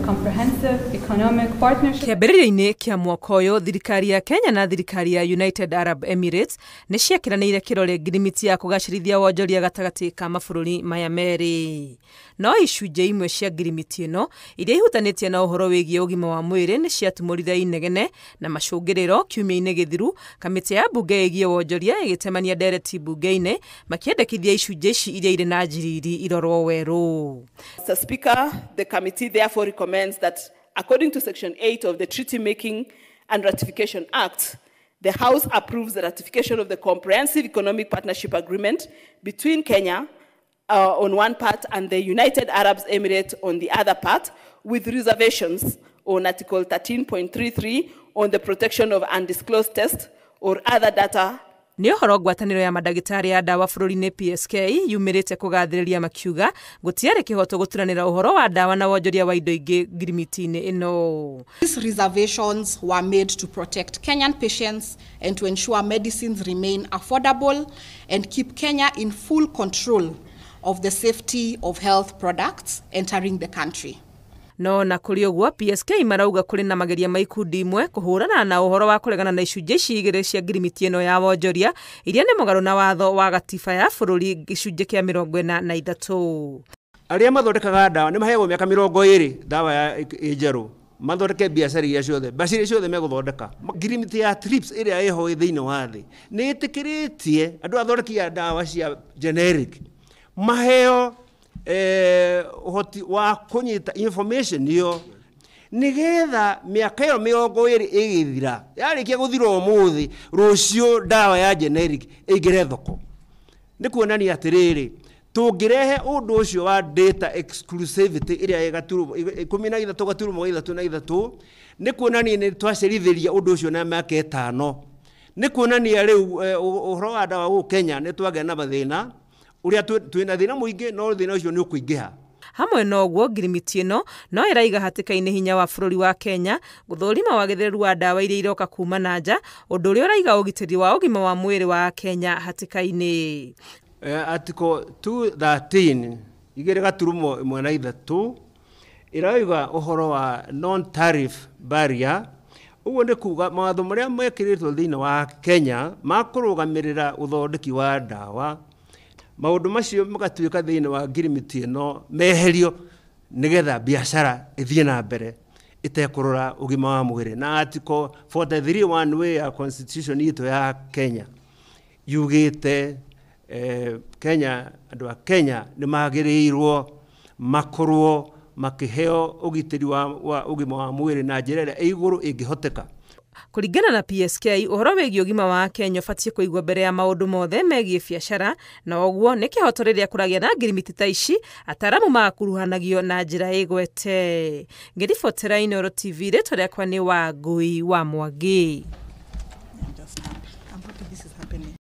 Comprehensive Economic Partnership. Kĩambĩrĩria-inĩ kĩa mwaka ũyũ, thirikari ya Kenya na thirikari ya United Arab Emirates nĩ ciekĩranĩire kĩrore ngirimiti ya kũgacĩrithia wonjoria gatagatĩ ka mabũrũri maya merĩ. No icunjĩ imwe cia ngirimiti ĩno iria ihutanĩtie na ũhoro wĩgiĩ ũgima wa mwĩrĩ nĩ ciatumũrire inegene na macũngĩrĩro kiumia-inĩ gĩthiru, kamĩtĩ ya mbunge ĩgiĩ wonjoria ĩgĩtemania ndereti mbunge-inĩ makĩendekithia icunjĩ ici iria irĩ na njiriri irorwo werũ. Mr. Speaker, the committee therefore recommends that according to Section 8 of the Treaty Making and Ratification Act, the House approves the ratification of the Comprehensive Economic Partnership Agreement between Kenya on one part and the United Arab Emirates on the other part, with reservations on Article 13.33 on the protection of undisclosed tests or other data. Nĩ ũhoro ngwatanĩro ya mandagĩtarĩ ya ndawa bũrũri-inĩ PSK yumĩrĩte kũgathĩrĩria makiuga gũtiarĩ kĩhoto gũturanĩra ũhoro wa ndawa na wonjoria wa indo ingĩ ngirimiti-inĩ ĩno. These reservations were made to protect Kenyan patients and to ensure medicines remain affordable and keep Kenya in full control of the safety of health products entering the country. No na kũrĩ ũguo, PSK marauga kũrĩ na mageria ma ikundi imwe kũhũrana na ũhoro wa kũregana na icunjĩ ici igĩrĩ cia ngirimiti ĩno ya wonjoria iria nĩ mũgarũ na watho wa gatiba ya bũrũri gĩcunjĩ kĩa 43. Arĩa mathondekaga ndawa nĩ maheagwo mĩaka 20 ndawa ya ĩ njerũ mathondeke biacara iria ciothe, mbeca iria ciothe megũthondeka. Ngirimiti ya TRIPS ĩrĩa ĩho thĩinĩ wa thĩ nĩ ĩtĩkĩrĩtie andũ athondeki a ndawa cia generic maheo ũhoti wa kũnyita information ĩyo nĩgetha mĩaka ĩyo 20 ĩgĩthira, yarĩkia gũthira ũmũthĩ, rũciũ ndawa ya generic ĩingĩre thoko. Nĩ kuonania atĩrĩrĩ, tũngĩrehe ũndũ ũcio wa data exclusivity ĩrĩa ĩ gaturumo 13.33, nĩ kuonania nĩ twacerithĩria ũndũ ũcio na mĩaka 5. Nĩ kuonania rĩu ũhoro wa ndawa gũkũ Kenya nĩ twagĩa na mathĩna ũrĩa twĩna thĩna mũingĩ, no thĩna ũcio nĩ ũkũingĩha. Hamwe na ũguo, ngirimiti ĩno no ĩraiga hatĩka-inĩ hinya wa bũrũri wa Kenya gũthũrima wagĩrĩru wa ndawa iria iroka kuma na nja, ũndũ ũrĩa ũraiga ũgitĩri wa ũgima wa mwĩrĩ wa Kenya hatĩka-inĩ. Article 213 2.13 ĩrauga ũhoro wa non tariff barrier. Ũguo nĩ kuga mawatho marĩa mekĩrĩtwo thĩinĩ wa Kenya ma kũrũgamĩrĩra ũthondeki wa ndawa, maũndũ macio magatuĩka thĩinĩ wa ngirimiti ĩno meherio nĩgetha biacara ĩthiĩ na mbere ĩtekũrora ũgima wa mwĩrĩ. Na Article 43(1) ya constitution itũ ya Kenya yugĩte Kenya, andũ a Kenya nĩ magĩrĩirwo makorwo makĩheo ũgitĩri wa ũgima wa mwĩrĩ na njĩra ĩrĩa ĩ igũrũ ĩngĩhoteka. Kũringana na PSK, ũhoro wĩgiĩ ũgima wa Kenya ũbatiĩ kũigwo mbere ya maũndũ mothe megiĩ biacara, na ũguo nĩ kĩhoto rĩrĩa kũragĩa na ngirimiti ta ici ataaramu magakuruhanagio na njĩra ĩgwete. Ngĩribotera Inooro TV, rĩtwa rĩakwa nĩ Wangui wa Mwangi.